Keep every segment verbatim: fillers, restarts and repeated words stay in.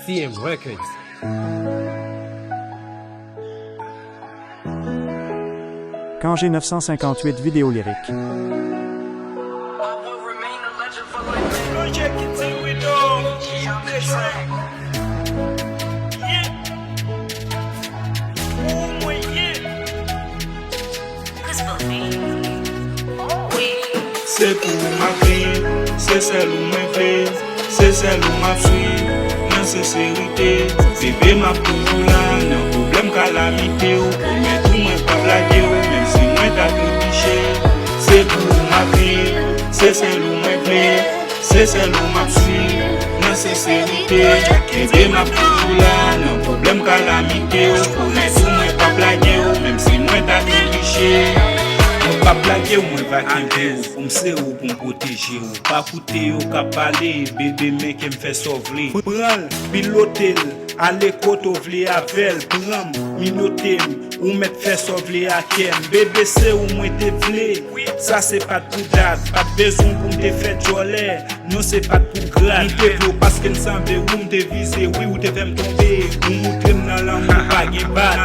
C M Records. Kanje neuf cent cinquante-huit vidéo lyrique. Se pou ou m ap viv, se sèl ou mwen vle, se sèl ou m ap swiv, nan senserite. Bebe, m ap toujou la, nan pwoblèm kalamite, ou pwomèt ou mwen p ap lage w, menm si mwen ta trepiche. Se pou ou m ap viv, se sèl ou mwen vle, se sèl ou m ap swiv, nan senserite. Bebe, m ap toujou la, nan pwoblèm kalamite, ou pwomèt ou mwen p ap lage w, menm si mwen ta trepiche. Mwen p ap lage w, mwen va kenbe w, pou m sere w, pou m pwoteje w. Pa koute yo k ap pale, bebe, men ke m fè sa w vle. Pran l, pilote l, ale kote w vle avè l. Pran m, minote m, ou mèt fè sa w vle ak kè m. Bebe, se ou mwen te vle, sa se pa t pou dat. Pa t bezwen pou m te fè djòlè, non, se pa t pou grad. M te vle w paske n sanble, ou m te vize, wi, ou te fè m tonbe. Ou moutre m nan lanmou pa gen bat.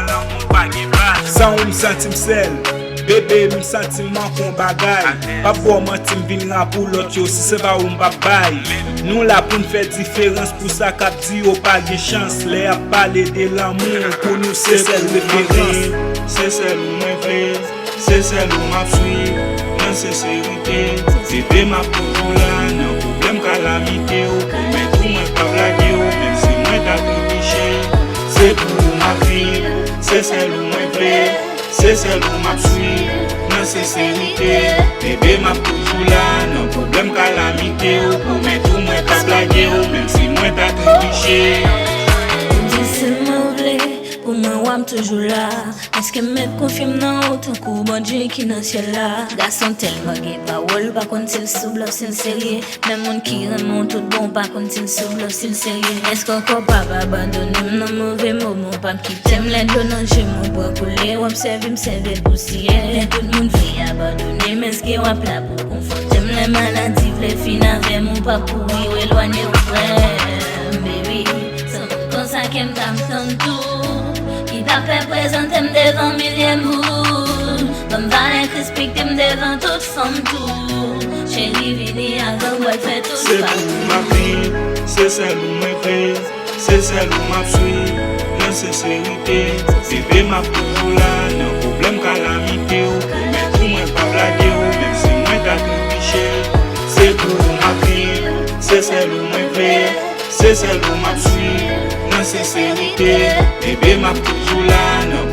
Sa ou m santi m sèl. Bebe, m santi m manke yon bagay. P ap ba w manti, m vin la pou lòt yo, si se pa ou m p ap bay. Nou la pou n fè diferans, pou sa k ap di yo pa gen chans. Lè y ap pale de lanmou, pou nou se sèl referans. Se sèl ou mwen vle, se sèl ou m ap swiv, nan senserite. Bebe, m ap toujou la, nan pwoblèm kalamite, ou pwomèt ou mwen p ap lage w, menm si mwen ta trepiche. Se pou ou m ap viv, se sèl ou mwen vle, se sèl ou m ap swiv, nan senserite. Bebe, m ap toujou la, nan pwoblèm kalamite, ou pwomèt ou mwen p ap lage w, menm si mwen ta trepiche. Di se mwen vle, pou mwen w ap toujou la. Èske m mèt konfye m nan ou tankou Bondye ki nan syèl la? Gason tèlman gen pawòl, pa konn si l sou blòf, si l serye. Menm moun ki renmen w tout bon, pa konn si l sou blòf, si l serye. Èske w kwè w p ap abandone m nan move moman w p ap kite m? Lè dlo nan je m ou pran koule, w ap sèvi m sèvyèt pou siye. Lè tout moun vle abandone m, èske w ap la pou konfwonte m? Lè maladi vle fin avè m, ou p ap kouri, w elwanye w frè m, baby. Se moun konsa ke m t ap tann tou, ki t ap reprezante m devan milye moun. Ban m valè k respekte m devan tout fanm tou. Cheri, vini avan m pral fè tout. Se pou ou m ap viv, se sèl ou mwen vle, se sèl ou m ap swiv, nan senserite. Bebe, m ap toujou la, nan pwoblèm kalamite, ou pwomèt ou mwen p ap lage w, menm si mwen ta trepiche. Se pou ou m ap viv, se sèl ou mwen vle, se sèl ou m ap swiv, nan senserite. Bebe, m ap toujou la, nan